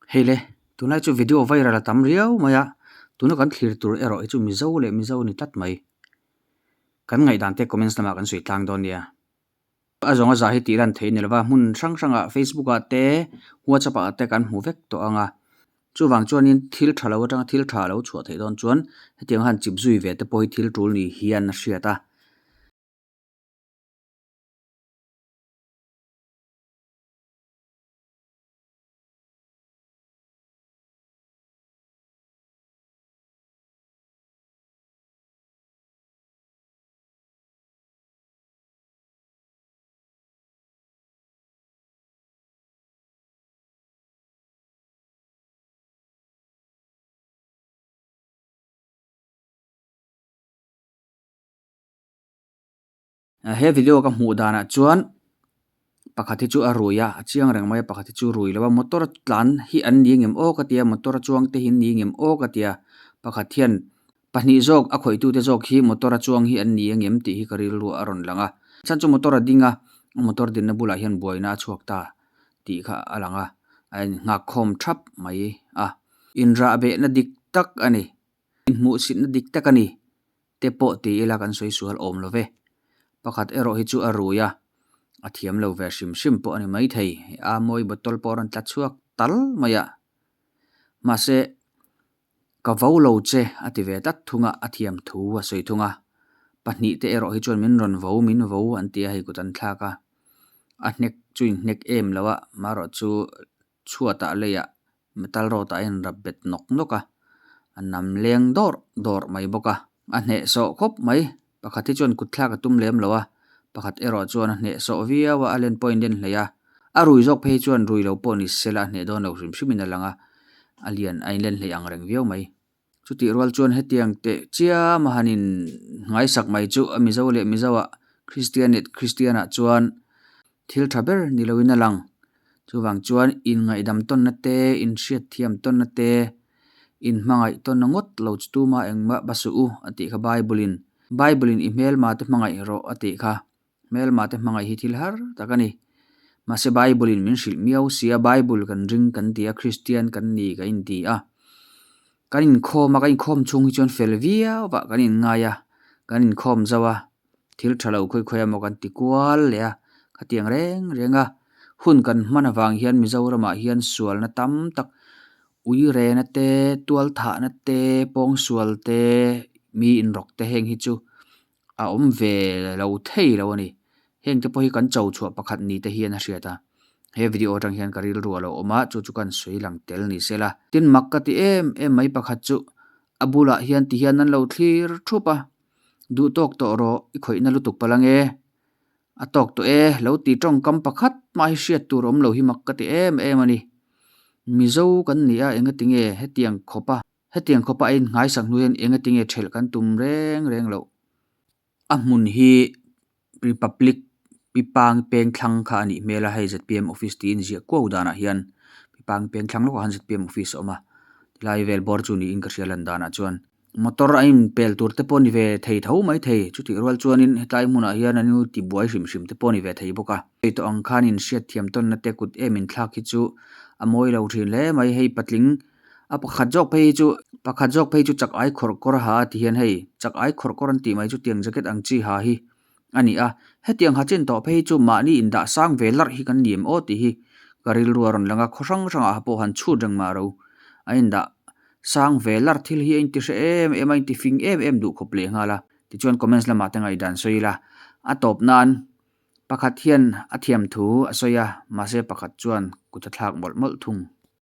Hei le, tunlai chu video viral a tam riau mai a, tuna kan thlir tur erawh hi chu Mizo leh Mizo a ni tlat mai. Kan ngaihdan te comments lamah kan sawi tlang dawn nia. A zawng a zah hi tih lan theih a ni lova, hmun hrang hrangah Facebook ah te, WhatsApp ah te kan hmu vek tawh ang a. Chuvang chuanin thil tha lo atanga thil tha lo chhuah theih dawn chuan hetiang han chip zui ve te pawh hi thil tul ni hian a hriat a. He video ka hmuh danah chuan pakhat hi chu a rui a a chiang reng mai a pakhat hi chu rui lo a motor tlan hi an ni ngem aw ka tia motor a chuang te hi an ni ngem aw ka tia pakhat hian pahnih zawk a khawih tute zawk hi motor a chuang hi an ni angem tih hi ka rilru a rawn lang a chhan chu motor a ding a motor dinna bulah hian buaina a chhuak ta tih kha a lang a a innghak khawm thap mai a inrah behna dik tak a ni inhmuhsitna dik tak a ni. Te pawh ti ila kan sawi sual awm lo ve. Pakhat erawh hi chu a rui a, a thiam lo ve hrim hrim pawh a ni maithei. A mawi bottle pawh a rawn tla chhuak tal mai a. Mahse, ka vo lo che a ti ve tlat thung a, a thiam thu a sawi thung a. Pahnih te erawh hi chuan min rawn vo, min vo an ti a, hei kut an thlak a. A hnek chu inhnek em lo a, marawh chu chhuatah leiah metal rod ah a inrap bet nawk nawk a, a nam leng dawrh dawrh mai bawk a, a hnehsawh khawp mai, pakhat hi chuan kut thlak a tum lem lo a, pakhat erawh chuan a hnehsawh viau a, a len pawh a inlen hleih a, a rui zawk phei chuan rui lo pawh ni sela a hneh dawn lo hrim hrim in a lang a, a lian a inlen hleih ang reng viau mai. Chutih rual chuan hetiang teh chiam a han in ngaisak mai chu a Mizo leh Mizo ah Kristian leh Kristian ah chuan thil tha ber ni lo in a lang. Chuvang chuan in ngaihdam tawnna te, in hriatthiam tawnna te, in hmangaih tawnna ngawt lo chu tuma engmah ba suh u a tih kha Bible in. Bible in i hmelma te hmangaih rawh a tih kha. Hmelma te hmangaih hi thil har tak a ni. Mahse Bible in min hrilh miau sia, Bible kan ring kan ti a, Kristian kan ni ka inti a. Kan inkhawm a, kan inkhawm chhung hi chuan fel viau vah kan inngai a, kan inkhawm zauh a, thil tha lo khawi khawi emaw kan ti kual leh a, khatiang reng reng a. Hun kan hman avang hian Mizoramah hian sualna tam tak, uirena te, tualthahna te, pawngsual te, mi inrawk te heng hi chu a awm ve lo thei lo a ni. Heng te pawh hi kan cho chhuah pakhat ni te hian a hriat a. He video atang hian ka rilru a lo awm a, chu chu kan sawi lang tel ni se la. Tin mak ka ti em em mai pakhat chu a bulah hian ti hian an lo thlir thup a, duh tawk tawh rawh i khawihna lutuk palh ange, a tawk tawh e lo ti tawngkam pakhat mah hi hriat tur awm lo hi mak ka ti em em a ni. Mizo kan ni a engatinge hetiang khawpa Hetiang khawpa a inngaisak hnu hian engatinge ṭhelh kan tum reng reng loh. A hmun hi Republic Pipang Pengthlang kha a nih hmel a, hei zpm office tiin ziah kuau danah hian Pipang Pengthlang lawkah khan zpm office a awm a, tilai vel bawr chu niin ka hria lan danah chuan. Motor a inpel tur te pawh a ni ve thei tho maithei, chutih rual chuanin hetlai hmunah hian an lo tibuai hrim hrim te pawh a ni ve thei bawk a. Hei tawh ang khan inhriatthiam tawnna te kut em inthlak hi chu a mawi lo thin hle mai, hei patling A pakhat zawk phei hi chu pakhat zawk phei chu chak ai khawrh kawr a ha a ti hian hei chak ai khawrh kawr an tih mai chu tiang jacket ang chi ha hi a ni a hetiang ha chin tawh phei hi chu mahni indah sang ve larh hi kan ni em aw tih hi ka rilru a rawn lang a khaw hrang hrangah pawh han chhut reng mah ro a indah sang ve larh thil hi a inti hre em em a inti fing em em duh khawp leh nghal a tichuan comments lamah te ngaihdan sawi ila a tawp nan pakhat hian a thiam thu a sawi a mahse pakhat chuan kut a thlak mawlh mawlh thung.